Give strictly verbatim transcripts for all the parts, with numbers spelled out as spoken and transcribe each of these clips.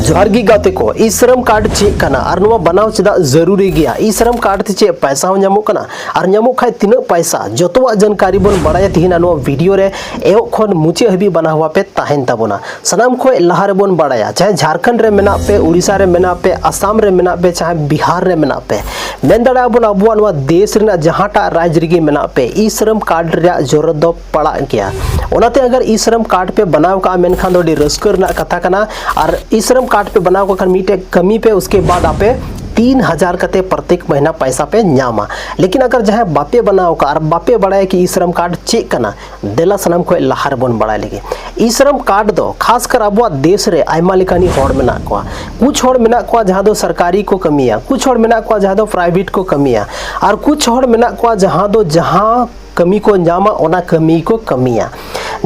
ᱡᱚᱦᱟᱨ ᱜᱮ ᱜᱟᱛᱮ ᱠᱚ, ᱤ ᱥᱨᱚᱢ ᱠᱟᱨᱰ ᱪᱮᱫ ᱠᱟᱱᱟ ᱟᱨ ᱱᱚᱣᱟ ᱵᱟᱱᱟᱣ ᱪᱮᱫᱟᱜ ᱡᱟᱹᱨᱩᱨᱤ ᱜᱮᱭᱟ? ᱤ ᱥᱨᱚᱢ ᱠᱟᱨᱰ ᱛᱮ ᱪᱮᱫ ᱯᱟᱭᱥᱟ ᱦᱚᱸ ᱧᱟᱢᱚᱜ ᱠᱟᱱᱟ ᱟᱨ ᱧᱟᱢᱚᱜ ᱠᱷᱟᱡ ᱛᱤᱱᱟᱹᱜ ᱯᱟᱭᱥᱟ, ᱡᱚᱛᱚᱣᱟᱜ ᱡᱟᱱᱠᱟᱨᱤ ᱵᱚᱱ ᱵᱟᱲᱟᱭᱟ ᱛᱤᱦᱤᱧ ᱱᱚᱣᱟ ᱵᱷᱤᱰᱤᱭᱳ ᱨᱮ᱾ ᱮᱦᱚᱵ ᱠᱷᱚᱱ ᱢᱩᱪᱟᱹᱫ ᱦᱟᱹᱵᱤᱡ ᱵᱟᱱᱟᱣ ᱟᱯᱮ ᱛᱟᱦᱮᱱ ᱛᱟᱵᱚᱱᱟ᱾ ᱥᱟᱱᱟᱢ ᱠᱷᱚᱱ ᱞᱟᱦᱟ ᱨᱮᱵᱚᱱ ᱵᱟᱲᱟᱭᱟ, ᱪᱟᱦᱮ ᱡᱷᱟᱲᱠᱷᱚᱸᱰ ᱨᱮ ᱢᱮᱱᱟᱜ ᱯᱮ, ᱩᱲᱤᱥᱥᱟ ᱨᱮ ᱢᱮᱱᱟᱜ ᱯᱮ, ᱟᱥᱟᱢ ᱨᱮ ᱢᱮᱱᱟᱜ ᱯᱮ, ᱪᱟᱦᱮ ᱵᱤᱦᱟᱨ ᱨᱮ ᱢᱮᱱᱟᱜ ᱯᱮ, ᱢᱮᱱ ᱫᱟᱲᱮᱭᱟᱜᱼᱟ ᱵᱚᱱ ᱟᱵᱚᱣᱟᱜ ᱱᱚᱣᱟ ᱫᱮᱥ ᱨᱮᱱᱟᱜ ᱡᱟᱦᱟᱸᱴᱟᱜ ᱨᱟᱡᱽ ᱨᱮᱜᱮ ᱢᱮᱱᱟᱜ ᱯᱮ, ᱤ ᱥᱨᱚᱢ ᱠᱟᱨᱰ ᱨᱮᱭᱟᱜ ᱡᱚᱨᱩᱨᱟᱛ ᱫᱚ ᱯᱟᱲᱟᱜ ᱜᱮᱭᱟ᱾ ᱚᱱᱟᱛᱮ ᱟᱜᱟᱨ ᱤ ᱥᱨᱚᱢ ᱠᱟᱨᱰ ᱯᱮ ᱵᱟᱱᱟᱣ ᱠᱟᱜᱼᱟ, ᱢᱮᱱᱠᱷᱟᱱ ᱫᱚ ᱟᱹᱰᱤ ᱨᱟᱹᱥᱠᱟᱹ ᱨᱮᱱᱟᱜ ᱠᱟᱛᱷᱟ ᱠᱟᱱᱟ᱾ ᱟᱨ ᱤ ᱥᱨᱚᱢ ᱠᱟᱨᱰ ᱯᱮ ᱵᱟᱱᱟᱣ ᱠᱟᱜ ᱠᱷᱟᱱ ᱢᱤᱫᱴᱮᱡ ᱠᱟᱹᱢᱤ ᱯᱮ, ᱩᱥᱠᱮ ᱵᱟᱫ ᱟᱯᱮ ᱛᱤᱱ ᱦᱟᱡᱟᱨ ᱠᱟᱛᱮ ᱯᱨᱚᱛᱮᱠ ᱢᱟᱹᱦᱱᱟᱹ ᱯᱟᱭᱥᱟ ᱯᱮ ᱧᱟᱢᱟ᱾ ᱞᱮᱠᱤᱱ ᱟᱜᱟᱨ ᱡᱟᱦᱟᱸᱭ ᱵᱟᱯᱮ ᱵᱟᱱᱟᱣ ᱠᱟᱜ ᱟᱨ ᱵᱟᱯᱮ ᱵᱟᱲᱟᱭᱟ ᱠᱤ ᱤ ᱥᱨᱚᱢ ᱠᱟᱨᱰ ᱪᱮᱫ ᱠᱟᱱᱟ, ᱫᱮᱞᱟ ᱥᱟᱱᱟᱢ ᱠᱷᱚᱱ ᱞᱟᱦᱟ ᱨᱮᱵᱚᱱ ᱵᱟᱲᱟᱭ ᱞᱮᱜᱮ᱾ ᱤ ᱥᱨᱚᱢ ᱠᱟᱨᱰ ᱫᱚ ᱠᱷᱟᱥ ᱠᱟᱨ ᱟᱵᱚᱣᱟᱜ ᱫᱮᱥ ᱨᱮ ᱟᱭᱢᱟ ᱞᱮᱠᱟᱱᱤᱡ ᱦᱚᱲ ᱢᱮᱱᱟᱜ ᱠᱚᱣᱟ᱾ ᱠᱩᱪ ᱦᱚᱲ ᱢᱮᱱᱟᱜ ᱠᱚᱣᱟ ᱡᱟᱦᱟᱸ ᱫᱚ ᱥᱚᱨᱠᱟᱨᱤ ᱠᱚ ᱠᱟᱹᱢᱤᱭᱟ, ᱠᱩᱪ ᱦᱚᱲ ᱢᱮᱱᱟᱜ ᱠᱚᱣᱟ ᱡᱟᱦᱟᱸ ᱫᱚ ᱯᱨᱟᱭᱵᱷᱮᱴ ᱠᱚ ᱠᱟᱹᱢᱤᱭᱟ, ᱟᱨ ᱠᱩᱪ ᱦᱚᱲ ᱢᱮᱱᱟᱜ ᱠᱚᱣᱟ ᱡᱟᱦᱟᱸ ᱫᱚ ᱡᱟᱦᱟᱸ ᱠᱟᱹᱢᱤ ᱠᱚ ᱧᱟᱢᱟ, ᱚᱱᱟ ᱠᱟᱹᱢᱤ ᱠᱚ ᱠᱟᱹᱢᱤᱭᱟ᱾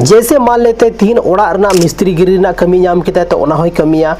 ᱡᱮᱭᱥᱮ ᱢᱟᱱ ᱞᱮᱛᱮ ᱛᱤᱦᱤᱧ ᱚᱲᱟᱜ ᱨᱮᱱᱟᱜ ᱢᱤᱥᱛᱨᱤ ᱜᱤᱨᱤ ᱨᱮᱱᱟᱜ ᱠᱟᱹᱢᱤ ᱧᱟᱢ ᱠᱮᱫᱟᱭ, ᱛᱚ ᱚᱱᱟ ᱦᱚᱸᱭ ᱠᱟᱹᱢᱤᱭᱟ᱾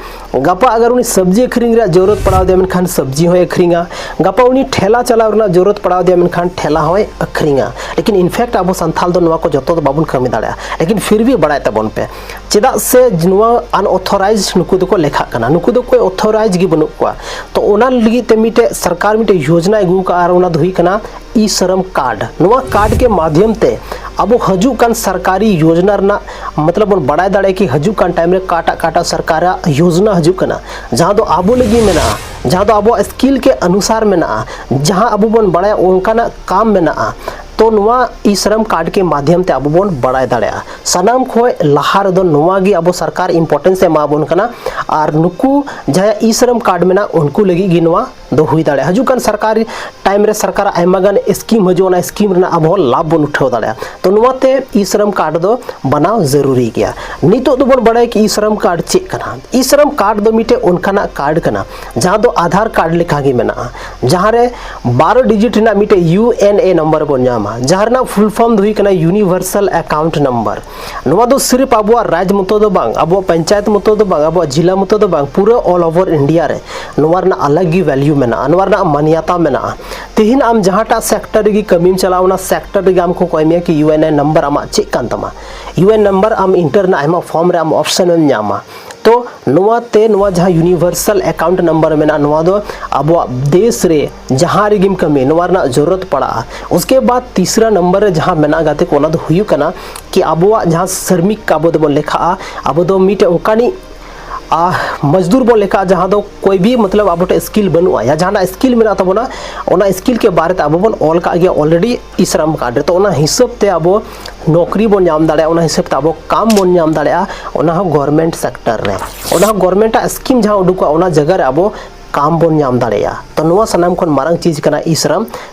ᱜᱟᱯᱟ ᱟᱜᱟᱨ ᱩᱱᱤ ᱥᱚᱵᱽᱡᱤ ᱟᱹᱠᱷᱨᱤᱧ ᱨᱮᱭᱟᱜ ᱡᱚᱨᱩᱨᱟᱛ ᱯᱟᱲᱟᱣ ᱫᱮᱭᱟ, ᱢᱮᱱᱠᱷᱟᱱ ᱥᱚᱵᱽᱡᱤ ᱦᱚᱸᱭ ᱟᱹᱠᱷᱨᱤᱧᱟ᱾ ᱜᱟᱯᱟ ᱩᱱᱤ ᱴᱷᱮᱞᱟ ᱪᱟᱞᱟᱣ ᱨᱮᱱᱟᱜ ᱡᱚᱨᱩᱨᱟᱛ ᱯᱟᱲᱟᱣ ᱫᱮᱭᱟ, ᱢᱮᱱᱠᱷᱟᱱ ᱴᱷᱮᱞᱟ ᱦᱚᱸᱭ ᱟᱹᱠᱷᱨᱤᱧᱟ᱾ ᱞᱮᱠᱤᱱ ᱤᱱᱯᱷᱮᱠᱴ ᱟᱵᱚ ᱥᱟᱱᱛᱟᱞ ᱫᱚ ᱱᱚᱣᱟ ᱠᱚ ᱡᱚᱛᱚ ᱫᱚ ᱵᱟᱵᱚᱱ ᱠᱟᱹᱢᱤ ᱫᱟᱲᱮᱭᱟᱜᱼᱟ, ᱞᱮᱠᱤᱱ ᱯᱷᱤᱨ ᱵᱷᱤ ᱵᱟᱲᱟᱭ ᱛᱟᱵᱚᱱ ᱯᱮ᱾ ᱪᱮᱫᱟᱜ ᱥᱮ ᱱᱚᱣᱟ ᱟᱱᱚᱛᱷᱚᱨᱟᱭᱤᱡᱽ ᱱᱩᱠᱩ ᱫᱚᱠᱚ ᱞᱮᱠᱷᱟᱜ ᱠᱟᱱᱟ, ᱱᱩᱠᱩ ᱫᱚ ᱚᱠᱚᱭ ᱚᱛᱷᱚᱨᱟᱭᱤᱡᱽ ᱜᱮ ᱵᱟᱹᱱᱩᱜ ᱠᱚᱣᱟ᱾ ᱛᱚ ᱚᱱᱟ ᱞᱟᱹᱜᱤᱫ ᱛᱮ ᱢᱤᱫᱴᱮᱡ ᱥᱚᱨᱠᱟᱨ ᱢᱤᱫᱴᱮᱡ ᱭᱳᱡᱽᱱᱟ ᱟᱹᱜᱩ ᱠᱟᱜᱼᱟ, ᱟᱨ ᱚᱱᱟ ᱫᱚ ᱦᱩᱭᱩᱜ ᱠᱟᱱᱟ ᱤ ᱥᱨᱚᱢ ᱠᱟᱨᱰ᱾ ᱱᱚᱣᱟ ᱠᱟᱨᱰ ᱠᱮ ᱢᱟᱫᱷᱭᱚᱢ ᱛᱮ ᱟᱵᱚ ᱦᱤᱡᱩᱜ ᱠᱟᱱ ᱥᱚᱨᱠᱟᱨᱤ ᱭᱳᱡᱽᱱᱟ ᱨᱮᱱᱟᱜ ᱢᱚᱛᱞᱚᱵ ᱵᱚᱱ ᱵᱟᱲᱟᱭ ᱫᱟᱲᱮᱭᱟᱜᱼᱟ ᱠᱤ ᱦᱤᱡᱩᱜ ᱠᱟᱱ ᱴᱟᱭᱤᱢ ᱨᱮ ᱚᱠᱟᱴᱟᱜ ᱚᱠᱟᱴᱟᱜ ᱥᱚᱨᱠᱟᱨᱟᱜ ᱭᱳᱡᱽᱱᱟ ᱦᱤᱡᱩᱜ ᱠᱟᱱᱟ, ᱡᱟᱦᱟᱸ ᱫᱚ ᱟᱵᱚ ᱞᱟᱹᱜᱤᱫ ᱢᱮᱱᱟᱜᱼᱟ, ᱡᱟᱦᱟᱸ ᱫᱚ ᱟᱵᱚᱣᱟᱜ ᱥᱠᱤᱞ ᱠᱮ ᱚᱱᱩᱥᱟᱨ ᱢᱮᱱᱟᱜᱼᱟ, ᱡᱟᱦᱟᱸ ᱟᱵᱚ ᱵᱚᱱ ᱵᱟᱲᱟᱭᱟ ᱚᱱᱠᱟᱱᱟᱜ ᱠᱟᱢ ᱢᱮᱱᱟᱜᱼᱟ᱾ ᱛᱚ ᱱᱚᱣᱟ ᱤ ᱥᱨᱚᱢ ᱠᱟᱨᱰ ᱠᱮ ᱢᱟᱫᱷᱭᱚᱢ ᱛᱮ ᱟᱵᱚ ᱵᱚᱱ ᱵᱟᱲᱟᱭ ᱫᱟᱲᱮᱭᱟᱜᱼᱟ᱾ ᱥᱟᱱᱟᱢ ᱠᱷᱚᱱ ᱞᱟᱦᱟ ᱨᱮᱫᱚ ᱱᱚᱣᱟ ᱜᱮ ᱟᱵᱚ ᱥᱚᱨᱠᱟᱨ ᱤᱢᱯᱚᱨᱴᱮᱱᱥ ᱮ ᱮᱢᱟ ᱵᱚᱱ ᱠᱟᱱᱟ, ᱟᱨ ᱱᱩᱠᱩ ᱡᱟᱦᱟᱸᱭᱟᱜ ᱤ ᱥᱨᱚᱢ ᱠᱟᱨᱰ ᱢᱮᱱᱟᱜ ᱩᱱᱠᱩ ᱞᱟᱹᱜᱤᱫ ᱜᱮ ᱱᱚᱣᱟ ᱫᱚ ᱦᱩᱭ ᱫᱟᱲᱮᱭᱟᱜᱼᱟ᱾ ᱦᱤᱡᱩᱜ ᱠᱟᱱ ᱥᱚᱨᱠᱟᱨᱤ ᱴᱟᱭᱤᱢ ᱨᱮ ᱥᱚᱨᱠᱟᱨᱟᱜ ᱟᱭᱢᱟ ᱜᱟᱱ ᱥᱠᱤᱢ ᱦᱤᱡᱩᱜᱼᱟ, ᱚᱱᱟ ᱥᱠᱤᱢ ᱨᱮᱱᱟᱜ ᱟᱵᱚ ᱦᱚᱸ ᱞᱟᱵᱷ ᱵᱚᱱ ᱩᱴᱷᱟᱹᱣ ᱫᱟᱲᱮᱭᱟᱜᱼᱟ᱾ ᱛᱚ ᱱᱚᱣᱟᱛᱮ ᱤ ᱥᱨᱚᱢ ᱠᱟᱨᱰ ᱫᱚ ᱵᱟᱱᱟᱣ ᱡᱟᱹᱨᱩᱨᱤ ᱜᱮᱭᱟ᱾ ᱱᱤᱛᱚᱜ ᱫᱚᱵᱚᱱ ᱵᱟᱲᱟᱭᱟ ᱠᱤ ᱤ ᱥᱨᱚᱢ ᱠᱟᱨᱰ ᱪᱮᱫ ᱠᱟᱱᱟ᱾ ᱤ ᱥᱨᱚᱢ ᱠᱟᱨᱰ ᱫᱚ ᱢᱤᱫᱴᱮᱡ ᱚᱱᱠᱟᱱᱟᱜ ᱠᱟᱨᱰ ᱠᱟᱱᱟ ᱡᱟᱦᱟᱸ ᱫᱚ ᱟᱫᱷᱟᱨ ᱠᱟᱨᱰ ᱞᱮᱠᱟ ᱜᱮ ᱢᱮᱱᱟᱜᱼᱟ, ᱡᱟᱦᱟᱸ ᱨᱮ ᱵᱟᱨᱚ ᱰᱤᱡᱤᱴ ᱨᱮᱱᱟᱜ ᱢᱤᱫᱴᱮᱡ ᱭᱩ ᱮᱱ ᱮ ᱱᱟᱢᱵᱟᱨ ᱵᱚᱱ ᱧᱟᱢᱟ, ᱡᱟᱦᱟᱸ ᱨᱮᱱᱟᱜ ᱯᱷᱩᱞ ᱯᱷᱚᱨᱢ ᱫᱚ ᱦᱩᱭᱩᱜ ᱠᱟᱱᱟ ᱭᱩᱱᱤᱵᱷᱟᱨᱥᱟᱞ ᱮᱠᱟᱣᱩᱱᱴ ᱱᱟᱢᱵᱟᱨ᱾ ᱱᱚᱣᱟ ᱫᱚ ᱥᱤᱨᱯ ᱟᱵᱚᱣᱟᱜ ᱨᱟᱡᱽ ᱢᱚᱛᱚ ᱫᱚ ᱵᱟᱝ, ᱟᱵᱚᱣᱟᱜ ᱯᱚᱧᱪᱟᱭᱮᱛ ᱢᱚᱛᱚ ᱫᱚ ᱵᱟᱝ, ᱟᱵᱚᱣᱟᱜ ᱡᱤᱞᱟ ᱢᱚᱛᱚ ᱫᱚ ᱵᱟᱝ, ᱯᱩᱨᱟᱹ ᱚᱞ ᱳᱵᱷᱟᱨ ᱤᱱᱰᱤᱭᱟ ᱨᱮ ᱱᱚᱣᱟ ᱨᱮᱱᱟᱜ ᱟᱞᱟᱜᱽ ᱜᱮ ᱵᱷᱮᱞᱭᱩ ᱢᱮᱱᱟᱜᱼᱟ, ᱱᱚᱣᱟ ᱨᱮᱱᱟᱜ ᱢᱟᱱᱭᱟᱛᱟ ᱢᱮᱱᱟᱜᱼᱟ᱾ ᱛᱮᱦᱮᱧ ᱟᱢ ᱡᱟᱦᱟᱸᱴᱟᱜ ᱥᱮᱠᱴᱚᱨ ᱨᱮᱜᱮ ᱠᱟᱹᱢᱤᱢ ᱪᱟᱞᱟᱣ, ᱚᱱᱟ ᱥᱮᱠᱴᱚᱨ ᱨᱮᱜᱮ ᱟᱢ ᱠᱚ ᱠᱚᱭ ᱢᱮᱭᱟ ᱠᱤ ᱭᱩ ᱮᱱ ᱮ ᱱᱟᱢᱵᱟᱨ ᱟᱢᱟᱜ ᱪᱮᱫ ᱠᱟᱱ ᱛᱟᱢᱟ᱾ ᱭᱩ ᱮᱱ ᱱᱟᱢᱵᱟᱨ ᱟᱢ ᱤᱱᱴᱟᱨ ᱨᱮᱱᱟᱜ ᱟᱭᱢᱟ ᱯᱷᱚᱨᱢ ᱨᱮ ᱟᱢ ᱚᱯᱥᱚᱱ ᱮᱢ ᱧᱟᱢᱟ᱾ ᱛᱚ ᱱᱚᱣᱟ ᱛᱮ ᱱᱚᱣᱟ ᱡᱟᱦᱟᱸ ᱤᱭᱩᱱᱤᱵᱷᱟᱨᱥᱟᱞ ᱮᱠᱟᱣᱩᱱᱴ ᱱᱟᱢᱵᱟᱨ ᱢᱮᱱᱟᱜᱼᱟ, ᱱᱚᱣᱟ ᱫᱚ ᱟᱵᱚᱣᱟᱜ ᱫᱮᱥ ᱨᱮ ᱡᱟᱦᱟᱸ ᱨᱮᱜᱮᱢ ᱠᱟᱹᱢᱤ, ᱱᱚᱣᱟ ᱨᱮᱱᱟᱜ ᱡᱚᱨᱩᱨᱟᱛ ᱯᱟᱲᱟᱜᱼᱟ᱾ ᱩᱥᱠᱮ ᱵᱟᱫ ᱛᱤᱥᱨᱟ ᱱᱟᱢᱵᱟᱨ ᱨᱮ ᱡᱟᱦᱟᱸ ᱢᱮᱱᱟᱜᱼᱟ ᱜᱟᱛᱮ ᱠᱚ, ᱚᱱᱟ ᱫᱚ ᱦᱩᱭᱩᱜ ᱠᱟᱱᱟ ᱠᱤ ᱟᱵᱚᱣᱟᱜ ᱡᱟᱦᱟᱸ ᱥᱨᱚᱢᱤᱠ ᱟᱵᱚ ᱫᱚᱵᱚᱱ ᱞᱮᱠᱷᱟᱜᱼᱟ, ᱟᱵᱚ ᱫᱚ ᱢᱤᱫᱴᱮᱱ ᱚᱱᱠᱟᱱᱤᱡ ᱟᱦ, ᱢᱚᱡᱽᱫᱩᱨ ᱵᱚᱱ ᱞᱮᱠᱷᱟᱜᱼᱟ, ᱡᱟᱦᱟᱸ ᱫᱚ ᱠᱚᱭ ᱵᱷᱤ ᱢᱚᱛᱞᱚᱵ ᱟᱵᱚ ᱴᱷᱮᱱ ᱥᱠᱤᱞ ᱵᱟᱹᱱᱩᱜᱼᱟ, ᱭᱟ ᱡᱟᱦᱟᱱᱟᱜ ᱥᱠᱤᱞ ᱢᱮᱱᱟᱜ ᱛᱟᱵᱚᱱᱟ, ᱚᱱᱟ ᱥᱠᱤᱞ ᱠᱮ ᱵᱟᱨᱮ ᱛᱮ ᱟᱵᱚ ᱵᱚᱱ ᱚᱞ ᱠᱟᱜ ᱜᱮᱭᱟ ᱚᱞᱨᱮᱰᱤ ᱤ ᱥᱨᱚᱢ ᱠᱟᱨᱰ ᱨᱮ᱾ ᱛᱚ ᱚᱱᱟ ᱦᱤᱥᱟᱹᱵ ᱛᱮ ᱟᱵᱚ ᱱᱚᱠᱨᱤ ᱵᱚᱱ ᱧᱟᱢ ᱫᱟᱲᱮᱭᱟᱜᱼᱟ, ᱚᱱᱟ ᱦᱤᱥᱟᱹᱵ ᱛᱮ ᱟᱵᱚ ᱠᱟᱢ ᱵᱚᱱ ᱧᱟᱢ ᱫᱟᱲᱮᱭᱟᱜᱼᱟ, ᱚᱱᱟ ᱦᱚᱸ ᱜᱚᱵᱷᱚᱨᱢᱮᱱᱴ ᱥᱮᱠᱴᱚᱨ ᱨᱮ᱾ ᱚᱱᱟ ᱦᱚᱸ ᱜᱚᱵᱷᱚᱨᱢᱮᱱᱴ ᱟᱜ ᱥᱠᱤᱢ ᱡᱟᱦᱟᱸ ᱩᱰᱩᱠᱚᱜᱼᱟ, ᱚᱱᱟ ᱡᱟᱭᱜᱟ ᱨᱮ ᱟᱵᱚ ᱠᱟᱢ ᱵᱚᱱ ᱧᱟᱢ ᱫᱟᱲᱮᱭᱟᱜᱼᱟ᱾ ᱛᱚ ᱱᱚᱣᱟ ᱥᱟᱱᱟᱢ ᱠᱷᱚᱱ ᱢᱟᱨᱟᱝ ᱪᱤᱡᱽ ᱠᱟᱱᱟ ᱤ ᱥᱨᱚᱢ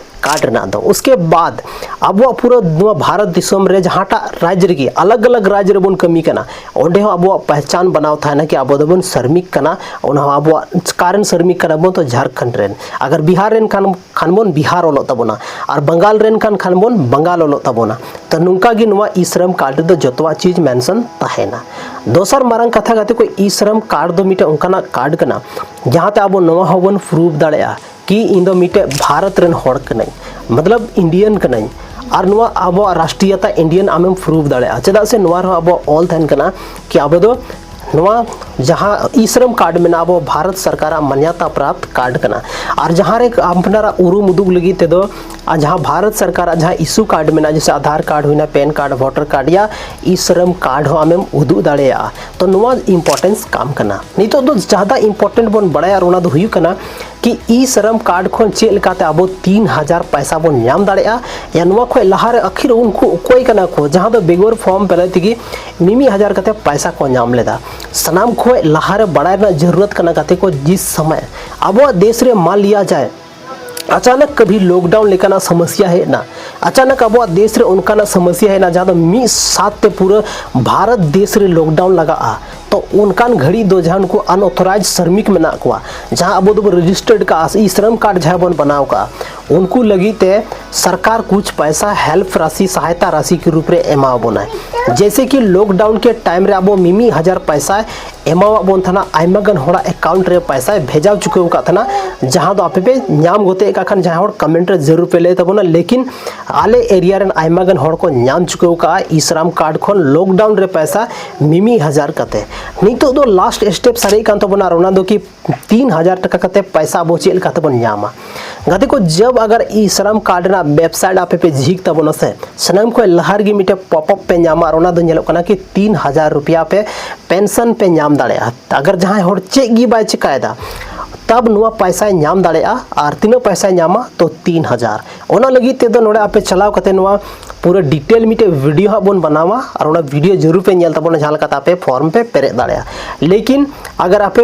ᱠᱟᱨᱰ ᱨᱮᱱᱟᱜ ᱫᱚ᱾ ᱩᱥᱠᱮ ᱵᱟᱫ ᱟᱵᱚᱣᱟᱜ ᱯᱩᱨᱟᱹ ᱱᱚᱣᱟ ᱵᱷᱟᱨᱚᱛ ᱫᱤᱥᱚᱢ ᱨᱮ ᱡᱟᱦᱟᱸᱴᱟᱜ ᱨᱟᱡᱽ ᱨᱮᱜᱮ, ᱟᱞᱟᱜᱽ ᱟᱞᱟᱜᱽ ᱨᱟᱡᱽ ᱨᱮᱵᱚᱱ ᱠᱟᱹᱢᱤ ᱠᱟᱱᱟ, ᱚᱸᱰᱮ ᱦᱚᱸ ᱟᱵᱚᱣᱟᱜ ᱯᱮᱦᱪᱟᱱ ᱵᱮᱱᱟᱣ ᱛᱟᱦᱮᱱᱟ ᱠᱤ ᱟᱵᱚ ᱫᱚᱵᱚᱱ ᱥᱨᱚᱢᱤᱠ ᱠᱟᱱᱟ᱾ ᱚᱱᱟ ᱦᱚᱸ ᱟᱵᱚᱣᱟᱜ ᱚᱠᱟ ᱨᱮᱱ ᱥᱨᱚᱢᱤᱠ ᱠᱟᱱᱟ ᱵᱚᱱ, ᱛᱚ ᱡᱷᱟᱲᱠᱷᱚᱸᱰ ᱨᱮᱱ᱾ ᱟᱜᱟᱨ ᱵᱤᱦᱟᱨ ᱨᱮᱱ ᱠᱷᱟᱱ ᱠᱷᱟᱱ ᱵᱚᱱ ᱵᱤᱦᱟᱨ ᱚᱞᱚᱜ ᱛᱟᱵᱚᱱᱟ, ᱟᱨ ᱵᱟᱝᱜᱟᱞ ᱨᱮᱱ ᱠᱷᱟᱱ ᱠᱷᱟᱱ ᱵᱚᱱ ᱵᱟᱝᱜᱟᱞ ᱚᱞᱚᱜ ᱛᱟᱵᱚᱱᱟ᱾ ᱛᱚ ᱱᱚᱝᱠᱟ ᱜᱮ ᱱᱚᱣᱟ ᱤ ᱥᱨᱚᱢ ᱠᱟᱨᱰ ᱨᱮᱫᱚ ᱡᱚᱛᱚᱣᱟᱜ ᱪᱤᱡᱽ ᱢᱮᱱᱥᱚᱱ ᱛᱟᱦᱮᱱᱟ᱾ ᱫᱚᱥᱟᱨ ᱢᱟᱨᱟᱝ ᱠᱟᱛᱷᱟ ᱜᱟᱛᱮ ᱠᱚ, ᱤ ᱥᱨᱚᱢ ᱠᱟᱨᱰ ᱫᱚ ᱢᱤᱫᱴᱮᱱ ᱚᱱᱠᱟᱱᱟᱜ ᱠᱟᱨᱰ ᱠᱟᱱᱟ ᱡᱟᱦᱟᱸᱛᱮ ᱟᱵᱚ ᱱᱚᱣᱟ ᱦᱚᱸᱵᱚᱱ ᱯᱨᱩᱵᱷ ᱫᱟᱲᱮᱭᱟᱜᱼᱟ ᱠᱤ ᱤᱧ ᱫᱚ ᱢᱤᱫᱴᱮᱡ ᱵᱷᱟᱨᱚᱛ ᱨᱮᱱ ᱦᱚᱲ ᱠᱟᱹᱱᱟᱹᱧ, ᱢᱚᱛᱞᱚᱵ ᱤᱱᱰᱤᱭᱟᱱ ᱠᱟᱹᱱᱟᱹᱧ, ᱟᱨ ᱱᱚᱣᱟ ᱟᱵᱚᱣᱟᱜ ᱨᱟᱥᱴᱨᱤᱭᱚᱛᱟ ᱤᱱᱰᱤᱭᱟᱱ ᱟᱢᱮᱢ ᱯᱨᱩᱵᱷ ᱫᱟᱲᱮᱭᱟᱜᱼᱟ᱾ ᱪᱮᱫᱟᱜ ᱥᱮ ᱱᱚᱣᱟ ᱨᱮᱦᱚᱸ ᱟᱵᱚᱣᱟᱜ ᱚᱞ ᱛᱟᱦᱮᱱ ᱠᱟᱱᱟ ᱠᱤ ᱟᱵᱚ ᱫᱚ ᱱᱚᱣᱟ ᱡᱟᱦᱟᱸ ᱤ ᱥᱨᱚᱢ ᱠᱟᱨᱰ ᱢᱮᱱᱟᱜᱼᱟ, ᱟᱵᱚ ᱵᱷᱟᱨᱚᱛ ᱥᱚᱨᱠᱟᱨᱟᱜ ᱢᱟᱱᱭᱚᱛᱟ ᱯᱨᱟᱯᱛ ᱠᱟᱨᱰ ᱠᱟᱱᱟ᱾ ᱟᱨ ᱡᱟᱦᱟᱸ ᱨᱮ ᱟᱯᱱᱟᱨᱟᱜ ᱩᱨᱩᱢ ᱩᱫᱩᱜ ᱞᱟᱹᱜᱤᱫ ᱛᱮᱫᱚ, ᱟᱨ ᱡᱟᱦᱟᱸ ᱵᱷᱟᱨᱚᱛ ᱥᱚᱨᱠᱟᱨᱟᱜ ᱡᱟᱦᱟᱸ ᱤᱥᱩ ᱠᱟᱨᱰ ᱢᱮᱱᱟᱜᱼᱟ, ᱡᱮᱭᱥᱮ ᱟᱫᱷᱟᱨ ᱠᱟᱨᱰ ᱦᱩᱭᱱᱟ, ᱯᱮᱱ ᱠᱟᱨᱰ, ᱵᱷᱳᱴᱟᱨ ᱠᱟᱨᱰ ᱭᱟ ᱤ ᱥᱨᱚᱢ ᱠᱟᱨᱰ ᱦᱚᱸ ᱟᱢᱮᱢ ᱩᱫᱩᱜ ᱫᱟᱲᱮᱭᱟᱜᱼᱟ᱾ ᱛᱚ ᱱᱚᱣᱟ ᱤᱢᱯᱚᱨᱴᱮᱱᱥ ᱠᱟᱢ ᱠᱟᱱᱟ᱾ ᱱᱤᱛᱚᱜ ᱫᱚ ᱡᱟᱫᱟ ᱤᱢᱯᱚᱨᱴᱮᱱᱴ ᱵᱚᱱ ᱵᱟᱲᱟᱭᱟ, ᱟᱨ ᱚᱱᱟ ᱫᱚ ᱦᱩᱭᱩᱜ ᱠᱟᱱᱟ ᱠᱤ ᱤ ᱥᱨᱚᱢ ᱠᱟᱨᱰ ᱠᱷᱚᱱ ᱪᱮᱫ ᱞᱮᱠᱟᱛᱮ ᱟᱵᱚ ᱛᱤᱱ ᱦᱟᱡᱟᱨ ᱯᱚᱭᱥᱟ ᱵᱚᱱ ᱧᱟᱢ ᱫᱟᱲᱮᱭᱟᱜᱼᱟ᱾ ᱭᱟ ᱱᱚᱣᱟ ᱠᱷᱚᱱ ᱞᱟᱦᱟᱨᱮ ᱟᱹᱠᱷᱤᱨ ᱩᱱᱠᱩ ᱚᱠᱚᱭ ᱠᱟᱱᱟ ᱠᱚ ᱡᱟᱦᱟᱸ ᱫᱚ ᱵᱮᱜᱚᱨ ᱯᱷᱚᱨᱢ ᱯᱮᱨᱮᱡ ᱛᱮᱜᱮ ᱢᱤᱢᱤᱫ ᱦᱟᱡᱟᱨ ᱠᱟᱛᱮ ᱯᱚᱭᱥᱟ ᱠᱚ ᱧᱟᱢ ᱞᱮᱫᱟ? ᱥᱟᱱᱟᱢ ᱠᱷᱚᱱ ᱞᱟᱦᱟᱨᱮ ᱵᱟᱲᱟᱭ ᱨᱮᱱᱟᱜ ᱡᱟᱹᱨᱩᱲᱟᱛ ᱠᱟᱱᱟ ᱜᱟᱛᱮ ᱠᱚ, ᱡᱤᱥ ᱥᱚᱢᱚᱭ ᱟᱵᱚᱣᱟᱜ ᱫᱮᱥ ᱨᱮ ᱢᱟᱱ ᱞᱤᱭᱟ ᱡᱟᱭ, ᱟᱪᱟᱱᱟᱠ ᱠᱟᱵᱷᱤ ᱞᱚᱠᱰᱟᱣᱩᱱ ᱞᱮᱠᱟᱱᱟᱜ ᱥᱚᱢᱚᱥᱭᱟ ᱦᱮᱡ ᱮᱱᱟ, ᱟᱪᱟᱱᱟᱠ ᱟᱵᱚᱣᱟᱜ ᱫᱮᱥ ᱨᱮ ᱚᱱᱠᱟᱱᱟᱜ ᱥᱚᱢᱚᱥᱭᱟ ᱦᱮᱡ ᱮᱱᱟ ᱡᱟᱦᱟᱸ ᱫᱚ ᱢᱤᱫ ᱥᱟᱛ ᱛᱮ ᱯᱩᱨᱟᱹ ᱵᱷᱟᱨᱚᱛ ᱫᱮᱥ ᱨᱮ ᱞᱚᱠᱰᱟᱣᱩᱱ ᱞᱟᱜᱟᱜᱼᱟ, ᱛᱚ ᱚᱱᱠᱟᱱ ᱜᱷᱟᱹᱲᱤᱡ ᱫᱚ ᱡᱟᱦᱟᱸ ᱱᱩᱠᱩ ᱟᱱᱚᱛᱷᱚᱨᱟᱭᱤᱡᱽ ᱥᱨᱚᱢᱤᱠ ᱢᱮᱱᱟᱜ ᱠᱚᱣᱟ, ᱡᱟᱦᱟᱸ ᱟᱵᱚ ᱫᱚᱵᱚᱱ ᱨᱮᱡᱤᱥᱴᱟᱨᱰ ᱠᱟᱜᱼᱟ, ᱥᱮ ᱤ ᱥᱨᱚᱢ ᱠᱟᱨᱰ ᱡᱟᱦᱟᱸ ᱵᱚᱱ ᱵᱮᱱᱟᱣ ᱠᱟᱜᱼᱟ, ᱩᱱᱠᱩ ᱞᱟᱹᱜᱤᱫ ᱛᱮ ᱥᱚᱨᱠᱟᱨ ᱠᱩᱪ ᱯᱚᱭᱥᱟ ᱦᱮᱞᱯ ᱨᱟᱥᱤ, ᱥᱟᱦᱟᱭᱛᱟ ᱨᱟᱥᱤ ᱠᱮ ᱨᱩᱯ ᱨᱮ ᱮᱢᱟ ᱵᱚᱱᱟᱭ᱾ ᱡᱮᱭᱥᱮ ᱠᱤ ᱞᱚᱠᱰᱟᱣᱩᱱ ᱠᱮ ᱴᱟᱭᱤᱢ ᱨᱮ ᱟᱵᱚ ᱢᱤᱢᱤᱫ ᱦᱟᱡᱟᱨ ᱯᱚᱭᱥᱟᱭ ᱮᱢᱟᱣᱟᱫ ᱵᱚᱱ ᱛᱟᱦᱮᱱᱟ, ᱟᱭᱢᱟ ᱜᱟᱱ ᱦᱚᱲᱟᱜ ᱮᱠᱟᱣᱩᱱᱴ ᱨᱮ ᱯᱚᱭᱥᱟᱭ ᱵᱷᱮᱡᱟᱣ ᱪᱩᱠᱟᱹᱣ ᱟᱠᱟᱫ ᱛᱟᱦᱮᱱᱟ, ᱡᱟᱦᱟᱸ ᱫᱚ ᱟᱯᱮ ᱯᱮ ᱧᱟᱢ ᱜᱚᱛᱮ ᱠᱟᱜ ᱠᱷᱟᱱ ᱡᱟᱦᱟᱸᱭ ᱦᱚᱲ ᱠᱚᱢᱮᱱᱴ ᱨᱮ ᱡᱟᱹᱨᱩᱲ ᱯᱮ ᱞᱟᱹᱭ ᱛᱟᱵᱚᱱᱟ᱾ ᱞᱮᱠᱤᱱ ᱟᱞᱮ ᱮᱨᱤᱭᱟ ᱨᱮᱱ ᱟᱭᱢᱟ ᱜᱟᱱ ᱦᱚᱲ ᱠᱚ ᱧᱟᱢ ᱪᱩᱠᱟᱹᱣ ᱠᱟᱜᱼᱟ ᱤ ᱥᱨᱚᱢ ᱠᱟᱨᱰ ᱠᱷᱚᱱ ᱞᱚᱠᱰᱟᱣᱩᱱ ᱨᱮ ᱯᱚᱭᱥᱟ ᱢᱤᱢᱤᱫ ᱦᱟᱡᱟᱨ ᱠᱟᱛᱮ᱾ ᱱᱤᱛᱚᱜ ᱫᱚ ᱞᱟᱥᱴ ᱥᱴᱮᱯ ᱥᱟᱨᱮᱡ ᱠᱟᱱ ᱛᱟᱵᱚᱱᱟ, ᱟᱨ ᱚᱱᱟ ᱫᱚ ᱠᱤ ᱛᱤᱱ ᱦᱟᱡᱟᱨ ᱴᱟᱠᱟ ᱠᱟᱛᱮ ᱯᱚᱭᱥᱟ ᱟᱵᱚ ᱪᱮᱫ ᱞᱮᱠᱟ ᱛᱮᱵᱚᱱ ᱧᱟᱢᱟ᱾ ᱜᱟᱛᱮ ᱠᱚ, ᱡᱟᱵ ᱟᱜᱟᱨ ᱤ ᱥᱨᱟᱢ ᱠᱟᱨᱰ ᱨᱮᱱᱟᱜ ᱣᱮᱵᱥᱟᱭᱤᱴ ᱟᱯᱮ ᱯᱮ ᱡᱷᱤᱡ ᱛᱟᱵᱚᱱᱟ ᱥᱮ, ᱥᱟᱱᱟᱢ ᱠᱷᱚᱱ ᱞᱟᱦᱟ ᱨᱮᱜᱮ ᱢᱤᱫᱴᱮᱱ ᱯᱚᱯ ᱟᱯ ᱯᱮ ᱧᱟᱢᱟ, ᱟᱨ ᱚᱱᱟ ᱫᱚ ᱧᱮᱞᱚᱜ ᱠᱟᱱᱟ ᱠᱤ ᱛᱤᱱ ᱦᱟᱡᱟᱨ ᱨᱩᱯᱤᱭᱟ ᱯᱮ ᱯᱮᱱᱥᱚᱱ ᱯᱮ ᱧᱟᱢ ᱫᱟᱲᱮᱭᱟᱜᱼᱟ᱾ ᱟᱜᱟᱨ ᱡᱟᱦᱟᱸᱭ ᱦᱚᱲ ᱪᱮᱫ ᱜᱮ ᱵᱟᱭ ᱪᱤᱠᱟᱭᱮᱫᱟ, ᱛᱟᱵ ᱱᱚᱣᱟ ᱯᱚᱭᱥᱟᱭ ᱧᱟᱢ ᱫᱟᱲᱮᱭᱟᱜᱼᱟ᱾ ᱟᱨ ᱛᱤᱱᱟᱹᱜ ᱯᱚᱭᱥᱟᱭ ᱧᱟᱢᱟ? ᱛᱚ ᱛᱤᱱ ᱦᱟᱡᱟᱨ᱾ ᱚᱱᱟ ᱞᱟᱹᱜᱤᱫ ᱛᱮᱫᱚ ᱱᱚᱰᱮ ᱟᱯᱮ ᱪᱟᱞᱟᱣ ᱠᱟᱛᱮ ᱱᱚᱣᱟ ᱯᱩᱨᱟᱹ ᱰᱤᱴᱮᱞ ᱢᱤᱫᱴᱮᱡ ᱵᱷᱤᱰᱤᱭᱳ ᱦᱟᱸᱜ ᱵᱚᱱ ᱵᱮᱱᱟᱣᱟ, ᱟᱨ ᱚᱱᱟ ᱵᱷᱤᱰᱤᱭᱳ ᱡᱟᱹᱨᱩᱲ ᱯᱮ ᱧᱮᱞ ᱛᱟᱵᱚᱱᱟ, ᱡᱟᱦᱟᱸ ᱞᱮᱠᱟᱛᱮ ᱟᱯᱮ ᱯᱷᱚᱨᱢ ᱯᱮ ᱯᱮᱨᱮᱡ ᱫᱟᱲᱮᱭᱟᱜᱼᱟ᱾ ᱞᱮᱠᱤᱱ ᱟᱜᱟᱨ ᱟᱯᱮ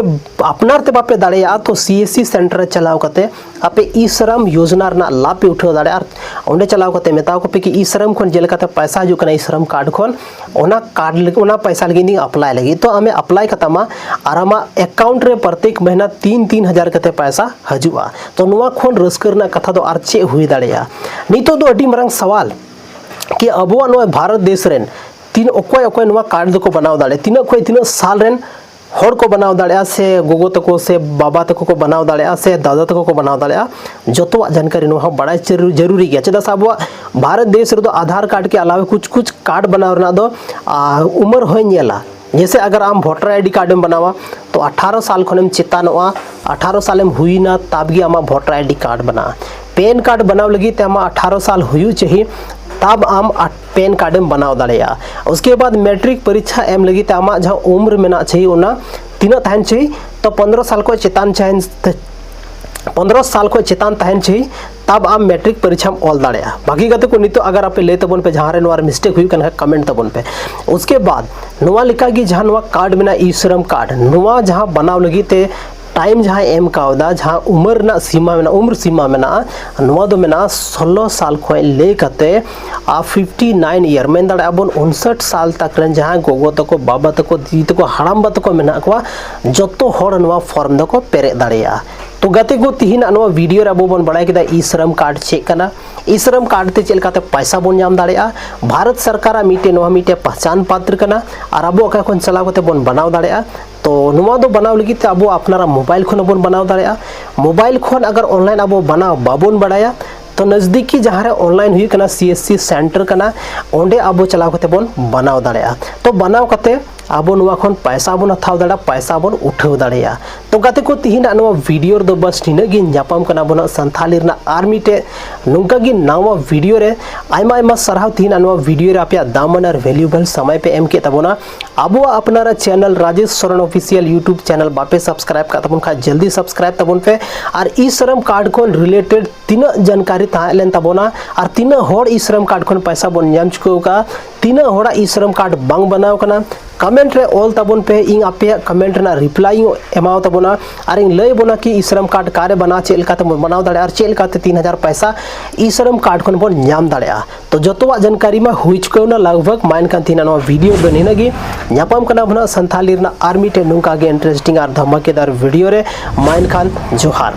ᱟᱯᱱᱟᱨ ᱛᱮ ᱵᱟᱯᱮ ᱫᱟᱲᱮᱭᱟᱜᱼᱟ, ᱛᱚ ᱥᱤ ᱮᱥ ᱥᱤ ᱥᱮᱱᱴᱟᱨ ᱨᱮ ᱪᱟᱞᱟᱣ ᱠᱟᱛᱮ ᱟᱯᱮ ᱤ ᱥᱨᱟᱢ ᱭᱳᱡᱽᱱᱟ ᱨᱮᱱᱟᱜ ᱞᱟᱵᱷ ᱯᱮ ᱩᱴᱷᱟᱹᱣ ᱫᱟᱲᱮᱭᱟᱜᱼᱟ᱾ ᱟᱨ ᱚᱸᱰᱮ ᱪᱟᱞᱟᱣ ᱠᱟᱛᱮ ᱢᱮᱛᱟᱣ ᱠᱚᱯᱮ ᱠᱤ ᱤ ᱥᱨᱟᱢ ᱠᱷᱚᱱ ᱡᱮᱞᱮᱠᱟᱛᱮ ᱯᱚᱭᱥᱟ ᱦᱤᱡᱩᱜ ᱠᱟᱱᱟ ᱤ ᱥᱨᱟᱢ ᱠᱟᱨᱰ ᱠᱷᱚᱱ, ᱚᱱᱟ ᱠᱟᱨᱰ ᱞᱟᱹᱜᱤᱫ, ᱚᱱᱟ ᱯᱚᱭᱥᱟ ᱞᱟᱹᱜᱤᱫ ᱤᱧ ᱟᱯᱞᱟᱭ ᱞᱟᱹᱜᱤᱫ᱾ ᱛᱚ ᱟᱢᱮ ᱟᱯᱞᱟᱭ ᱠᱟᱛᱟᱢᱟ, ᱟᱨ ᱟᱢᱟᱜ ᱮᱠᱟᱣᱩᱱᱴ ᱨᱮ ᱯᱨᱚᱛᱮᱠ ᱢᱟᱹᱦᱱᱟᱹ ᱛᱤᱱ ᱛᱤᱱ ᱦᱟᱡᱟᱨ ᱠᱟᱛᱮ ᱯᱚᱭᱥᱟ ᱦᱤᱡᱩᱜᱼᱟ᱾ ᱛᱚ ᱱᱚᱣᱟ ᱠᱷᱚᱱ ᱨᱟᱹᱥᱠᱟᱹ ᱨᱮᱱᱟᱜ ᱠᱟᱛᱷᱟ ᱫᱚ ᱟᱨ ᱪᱮᱫ ᱦᱩᱭ ᱫᱟᱲᱮᱭᱟᱜᱼᱟ? ᱱᱤᱛᱚᱜ ᱫᱚ ᱟᱹᱰᱤ ᱢᱟᱨᱟᱝ ᱥᱟᱣᱟᱞ ᱠᱤ ᱟᱵᱚᱣᱟᱜ ᱱᱚᱣᱟ ᱵᱷᱟᱨᱚᱛ ᱫᱮᱥ ᱨᱮᱱ ᱛᱤᱱ, ᱚᱠᱚᱭ ᱚᱠᱚᱭ ᱱᱚᱣᱟ ᱠᱟᱨᱰ ᱫᱚᱠᱚ ᱵᱮᱱᱟᱣ ᱫᱟᱲᱮᱭᱟᱜᱼᱟ, ᱛᱤᱱᱟᱹᱜ ᱠᱷᱚᱱ ᱛᱤᱱᱟᱹᱜ ᱥᱟᱞ ᱨᱮᱱ ᱦᱚᱲ ᱠᱚ ᱵᱮᱱᱟᱣ ᱫᱟᱲᱮᱭᱟᱜᱼᱟ, ᱥᱮ ᱜᱚᱜᱚ ᱛᱟᱠᱚ ᱥᱮ ᱵᱟᱵᱟ ᱛᱟᱠᱚ ᱠᱚ ᱵᱮᱱᱟᱣ ᱫᱟᱲᱮᱭᱟᱜᱼᱟ, ᱥᱮ ᱫᱟᱫᱟ ᱛᱟᱠᱚ ᱠᱚ ᱵᱮᱱᱟᱣ ᱫᱟᱲᱮᱭᱟᱜᱼᱟ, ᱡᱚᱛᱚᱣᱟᱜ ᱡᱟᱱᱠᱟᱨᱤ ᱱᱚᱣᱟ ᱦᱚᱸ ᱵᱟᱲᱟᱭ ᱡᱟᱹᱨᱩ-, ᱡᱟᱹᱨᱩᱨᱤ ᱜᱮᱭᱟ᱾ ᱪᱮᱫᱟᱜ ᱥᱮ ᱟᱵᱚᱣᱟᱜ ᱵᱷᱟᱨᱚᱛ ᱫᱮᱥ ᱨᱮᱫᱚ ᱟᱫᱷᱟᱨ ᱠᱟᱨᱰ ᱠᱮ ᱟᱞᱟᱣᱟ ᱠᱩᱪ ᱠᱩᱪ ᱠᱟᱨᱰ ᱵᱮᱱᱟᱣ ᱨᱮᱱᱟᱜ ᱫᱚ, ᱟ, ᱩᱢᱮᱨ ᱦᱚᱸᱭ ᱧᱮᱞᱟ᱾ ᱡᱮᱭᱥᱮ ᱟᱜᱟᱨ ᱟᱢ ᱵᱷᱳᱴᱟᱨ ᱟᱭ ᱰᱤ ᱠᱟᱨᱰ ᱮᱢ ᱵᱮᱱᱟᱣᱟ, ᱛᱚ ᱟᱴᱷᱟᱨᱚ ᱥᱟᱞ ᱠᱷᱚᱱᱮᱢ ᱪᱮᱛᱟᱱᱚᱜᱼᱟ, ᱟᱴᱷᱟᱨᱚ ᱥᱟᱞᱮᱢ ᱦᱩᱭᱱᱟ, ᱛᱟᱵ ᱜᱮ ᱟᱢᱟᱜ ᱵᱷᱳᱴᱟᱨ ᱟᱭ ᱰᱤ ᱠᱟᱨᱰ ᱵᱮᱱᱟᱜᱼᱟ᱾ ᱯᱮᱱ ᱠᱟᱨᱰ ᱵᱮᱱᱟᱣ ᱞᱟᱹᱜᱤᱫ ᱛᱮ ᱟᱢᱟᱜ ᱟᱴᱷᱟᱨᱚ ᱥᱟᱞ ᱦᱩᱭᱩᱜ ᱪᱟᱹᱦᱤ, ᱛᱟᱵ ᱟᱢ ᱟ-, ᱯᱮᱱ ᱠᱟᱨᱰ ᱮᱢ ᱵᱮᱱᱟᱣ ᱫᱟᱲᱮᱭᱟᱜᱼᱟ᱾ ᱩᱥᱠᱮ ᱵᱟᱫ ᱢᱮᱴᱨᱤᱠ ᱯᱚᱨᱤᱠᱠᱷᱟ ᱮᱢ ᱞᱟᱹᱜᱤᱫ ᱛᱮ ᱟᱢᱟᱜ ᱡᱟᱦᱟᱸ ᱩᱢᱨ ᱢᱮᱱᱟᱜ ᱪᱟᱹᱦᱤ, ᱚᱱᱟ ᱛᱤᱱᱟᱹᱜ ᱛᱟᱦᱮᱱ ᱪᱟᱹᱦᱤ, ᱛᱚ ᱯᱚᱱᱫᱽᱨᱚ ᱥᱟᱞ ᱠᱷᱚᱱ ᱪᱮᱛᱟᱱ ᱪᱟᱦᱮᱱ, ᱯᱚᱱᱫᱽᱨᱚ ᱥᱟᱞ ᱠᱷᱚᱱ ᱪᱮᱛᱟᱱ ᱛᱟᱦᱮᱱ ᱪᱟᱹᱦᱤ, ᱛᱟᱵ ᱟᱢ ᱢᱮᱴᱨᱤᱠ ᱯᱚᱨᱤᱠᱠᱷᱟᱢ ᱚᱞ ᱫᱟᱲᱮᱭᱟᱜᱼᱟ᱾ ᱵᱷᱟᱹᱜᱤ ᱜᱟᱛᱮ ᱠᱚ, ᱱᱤᱛᱚᱜ ᱟᱜᱟᱨ ᱟᱯᱮ ᱞᱟᱹᱭ ᱛᱟᱵᱚᱱ ᱯᱮ, ᱡᱟᱦᱟᱸ ᱨᱮ ᱱᱚᱣᱟ ᱨᱮ ᱢᱤᱥᱴᱮᱠ ᱦᱩᱭᱩᱜ ᱠᱟᱱ ᱠᱷᱟᱱ ᱠᱚᱢᱮᱱᱴ ᱛᱟᱵᱚᱱ ᱯᱮ᱾ ᱩᱥᱠᱮ ᱵᱟᱫ ᱱᱚᱣᱟ ᱞᱮᱠᱟ ᱜᱮ ᱡᱟᱦᱟᱸ ᱱᱚᱣᱟ ᱠᱟᱨᱰ ᱢᱮᱱᱟᱜᱼᱟ, ᱤ ᱥᱨᱟᱢ ᱠᱟᱨᱰ, ᱱᱚᱣᱟ ᱡᱟᱦᱟᱸ ᱵᱮᱱᱟᱣ ᱞᱟᱹᱜᱤᱫ ᱛᱮ ᱴᱟᱭᱤᱢ ᱡᱟᱦᱟᱸᱭ ᱮᱢ ᱠᱟᱣᱫᱟ, ᱡᱟᱦᱟᱸ ᱩᱢᱮᱨ ᱨᱮᱱᱟᱜ ᱥᱤᱢᱟ ᱢᱮᱱᱟᱜᱼᱟ, ᱩᱢᱨ ᱥᱤᱢᱟ ᱢᱮᱱᱟᱜᱼᱟ, ᱱᱚᱣᱟ ᱫᱚ ᱢᱮᱱᱟᱜᱼᱟ ᱥᱳᱞᱳ ᱥᱟᱞ ᱠᱷᱚᱱ ᱞᱟᱹᱭ ᱠᱟᱛᱮ ᱟᱨ ᱯᱷᱤᱯᱴᱤ ᱱᱟᱭᱤᱱ ᱤᱭᱟᱨ, ᱢᱮᱱ ᱫᱟᱲᱮᱭᱟᱜᱼᱟ ᱵᱚᱱ ᱩᱱᱥᱟᱴ ᱥᱟᱞ ᱛᱟᱠ ᱨᱮᱱ ᱡᱟᱦᱟᱸᱭ ᱜᱚᱜᱚ ᱛᱟᱠᱚ, ᱵᱟᱵᱟ ᱛᱟᱠᱚ, ᱫᱤᱫᱤ ᱛᱟᱠᱚ, ᱦᱟᱲᱟᱢᱵᱟ ᱛᱟᱠᱚ ᱢᱮᱱᱟᱜ ᱠᱚᱣᱟ, ᱡᱚᱛᱚ ᱦᱚᱲ ᱱᱚᱣᱟ ᱯᱷᱚᱨᱢ ᱫᱚᱠᱚ ᱯᱮᱨᱮᱡ ᱫᱟᱲᱮᱭᱟᱜᱼᱟ᱾ ᱛᱚ ᱜᱟᱛᱮ ᱠᱚ, ᱛᱤᱦᱤᱧᱟᱜ ᱱᱚᱣᱟ ᱵᱷᱤᱰᱤᱭᱳ ᱨᱮ ᱟᱵᱚ ᱵᱚᱱ ᱵᱟᱲᱟᱭ ᱠᱮᱫᱟ ᱤ ᱥᱨᱟᱢ ᱠᱟᱨᱰ ᱪᱮᱫ ᱠᱟᱱᱟ, ᱤ ᱥᱨᱟᱢ ᱠᱟᱨᱰ ᱛᱮ ᱪᱮᱫ ᱞᱮᱠᱟᱛᱮ ᱯᱚᱭᱥᱟ ᱵᱚᱱ ᱧᱟᱢ ᱫᱟᱲᱮᱭᱟᱜᱼᱟ᱾ ᱵᱷᱟᱨᱚᱛ ᱥᱚᱨᱠᱟᱨᱟᱜ ᱢᱤᱫᱴᱮᱱ, ᱱᱚᱣᱟ ᱢᱤᱫᱴᱮᱱ ᱯᱟᱦᱪᱟᱱ ᱯᱟᱛᱨ ᱠᱟᱱᱟ, ᱟᱨ ᱟᱵᱚ ᱚᱠᱟ ᱠᱷᱚᱱ ᱪᱟᱞᱟᱣ ᱠᱟᱛᱮ ᱵᱚᱱ ᱵᱮᱱᱟᱣ ᱫᱟᱲᱮᱭᱟᱜᱼᱟ᱾ ᱛᱚ ᱱᱚᱣᱟ ᱫᱚ ᱵᱮᱱᱟᱣ ᱞᱟᱹᱜᱤᱫ ᱛᱮ ᱟᱵᱚ ᱟᱯᱱᱟᱨᱟᱜ ᱢᱳᱵᱟᱭᱤᱞ ᱠᱷᱚᱱ ᱦᱚᱸᱵᱚᱱ ᱵᱮᱱᱟᱣ ᱫᱟᱲᱮᱭᱟᱜᱼᱟ᱾ ᱢᱳᱵᱟᱭᱤᱞ ᱠᱷᱚᱱ ᱟᱜᱟᱨ ᱚᱱᱞᱟᱭᱤᱱ ᱟᱵᱚ ᱵᱮᱱᱟᱣ ᱵᱟᱵᱚᱱ ᱵᱟᱲᱟᱭᱟ, ᱛᱚ ᱱᱟᱡᱽᱫᱤᱠᱤ ᱡᱟᱦᱟᱸ ᱨᱮ ᱚᱱᱞᱟᱭᱤᱱ ᱦᱩᱭᱩᱜ ᱠᱟᱱᱟ, ᱥᱤ ᱮᱥ ᱥᱤ ᱥᱮᱱᱴᱟᱨ ᱠᱟᱱᱟ, ᱚᱸᱰᱮ ᱟᱵᱚ ᱪᱟᱞᱟᱣ ᱠᱟᱛᱮ ᱵᱚᱱ ᱵᱮᱱᱟᱣ ᱫᱟᱲᱮᱭᱟᱜᱼᱟ᱾ ᱛᱚ ᱵᱮᱱᱟᱣ ᱠᱟᱛᱮ ᱟᱵᱚ ᱱᱚᱣᱟ ᱠᱷᱚᱱ ᱯᱟᱭᱥᱟ ᱵᱚᱱ ᱦᱟᱛᱟᱣ ᱫᱟᱲᱮᱭᱟᱜᱼᱟ, ᱯᱟᱭᱥᱟ ᱵᱚᱱ ᱩᱴᱷᱟᱹᱣ ᱫᱟᱲᱮᱭᱟᱜᱼᱟ᱾ ᱛᱚ ᱜᱟᱛᱮ ᱠᱚ, ᱛᱤᱦᱤᱧᱟᱜ ᱱᱚᱣᱟ ᱵᱷᱤᱰᱤᱭᱳ ᱨᱮᱫᱚ ᱵᱟᱥ ᱱᱤᱱᱟᱹᱜ ᱜᱮ᱾ ᱧᱟᱯᱟᱢ ᱠᱟᱱᱟ ᱵᱚᱱ ᱦᱟᱸᱜ ᱥᱟᱱᱛᱷᱟᱞᱤ ᱨᱮᱱᱟᱜ ᱟᱨ ᱢᱤᱫᱴᱮᱡ ᱱᱚᱝᱠᱟ ᱜᱮ ᱱᱟᱣᱟ ᱵᱷᱤᱰᱤᱭᱳ ᱨᱮ᱾ ᱟᱭᱢᱟ ᱟᱭᱢᱟ ᱥᱟᱨᱦᱟᱣ ᱛᱤᱦᱤᱧᱟᱜ ᱱᱚᱣᱟ ᱵᱷᱤᱰᱤᱭᱳ ᱨᱮ ᱟᱯᱮᱭᱟᱜ ᱫᱟᱢᱟᱱ ᱟᱨ ᱵᱷᱮᱞᱩᱭᱮᱵᱚᱞ ᱥᱚᱢᱚᱭ ᱯᱮ ᱮᱢ ᱠᱮᱫ ᱛᱟᱵᱚᱱᱟ᱾ ᱟᱵᱚᱣᱟᱜ ᱟᱯᱱᱟᱨᱟᱜ channel Rajesh Soren official YouTube channel ᱵᱟᱯᱮ ᱥᱟᱵᱥᱠᱨᱟᱭᱤᱵ ᱠᱟᱜ ᱛᱟᱵᱚᱱ ᱠᱷᱟᱡ ᱡᱚᱞᱫᱤ ᱥᱟᱵᱥᱠᱨᱟᱭᱤᱵ ᱛᱟᱵᱚᱱ ᱯᱮ᱾ ᱟᱨ ᱤ ᱥᱨᱚᱢ ᱠᱟᱨᱰ ᱠᱷᱚᱱ ᱨᱤᱞᱮᱴᱮᱰ ᱛᱤᱱᱟᱹᱜ ᱡᱟᱱᱠᱟᱨᱤ ᱛᱟᱦᱮᱸ ᱞᱮᱱ ᱛᱟᱵᱚᱱᱟ ᱟᱨ ᱛᱤᱱᱟᱹᱜ ᱦᱚᱲ ᱤ ᱥᱨᱚᱢ ᱠᱟᱨᱰ ᱠᱷᱚᱱ ᱯᱚᱭᱥᱟ ᱵᱚᱱ ᱧᱟᱢ ᱪᱩᱠᱟᱹᱣ ᱠᱟᱜᱼᱟ, ᱛᱤᱱᱟᱹᱜ ᱦᱚᱲᱟᱜ ᱤ ᱥᱨᱚᱢ ᱠᱟᱨᱰ ᱵᱟᱝ ᱵᱮᱱᱟᱣ ᱠᱟᱱᱟ, ᱠᱚᱢᱮᱱᱴ ᱨᱮ ᱚᱞ ᱛᱟᱵᱚᱱ ᱯᱮ᱾ ᱤᱧ ᱟᱯᱮᱭᱟᱜ ᱠᱚᱢᱮᱱᱴ ᱨᱮᱱᱟᱜ ᱨᱤᱯᱞᱟᱭ ᱤᱧ ᱮᱢᱟᱣ ᱛᱟᱵᱚᱱᱟ ᱟᱨ ᱤᱧ ᱞᱟᱹᱭ ᱵᱚᱱᱟ ᱠᱤ ᱤ ᱥᱨᱚᱢ ᱠᱟᱨᱰ ᱠᱟᱨᱮ ᱵᱮᱱᱟᱣ, ᱪᱮᱫ ᱞᱮᱠᱟᱛᱮ ᱵᱚᱱ ᱵᱮᱱᱟᱣ ᱫᱟᱲᱮᱭᱟᱜᱼᱟ ᱟᱨ ᱪᱮᱫ ᱞᱮᱠᱟᱛᱮ ᱛᱤᱱ ᱦᱟᱡᱟᱨ ᱯᱚᱭᱥᱟ ᱤ ᱥᱨᱚᱢ ᱠᱟᱨᱰ ᱠᱷᱚᱱ ᱵᱚᱱ ᱧᱟᱢ ᱫᱟᱲᱮᱭᱟᱜᱼᱟ᱾ ᱛᱚ ᱡᱚᱛᱚᱣᱟᱜ ᱡᱟᱱᱠᱟᱨᱤ ᱢᱟ ᱦᱩᱭ ᱪᱩᱠᱟᱹᱣ ᱱᱟ ᱞᱟᱜᱽ ᱵᱷᱟᱜᱽ᱾ ᱢᱟ ᱮᱱᱠᱷᱟᱱ ᱛᱤᱦᱤᱧᱟᱜ ᱱᱚᱣᱟ ᱵᱷᱤᱰᱤᱭᱳ ᱫᱚ ᱱᱤᱱᱟᱹᱜ ᱜᱮ᱾ ᱧᱟᱯᱟᱢ ᱠᱟᱱᱟ ᱵᱚᱱ ᱦᱟᱸᱜ ᱥᱟᱱᱛᱷᱟᱞᱤ ᱨᱮᱱᱟᱜ ᱟᱨ ᱢᱤᱫᱴᱮᱱ ᱱᱚᱝᱠᱟ ᱜᱮ ᱤᱱᱴᱟᱨᱮᱥᱴᱤᱝ ᱟᱨ ᱫᱷᱟᱢᱟᱠᱮᱫᱟᱨ ᱵᱷᱤᱰᱤᱭᱳ ᱨᱮ᱾ ᱢᱟ ᱮᱱᱠᱷᱟᱱ ᱡᱚᱦᱟᱨ᱾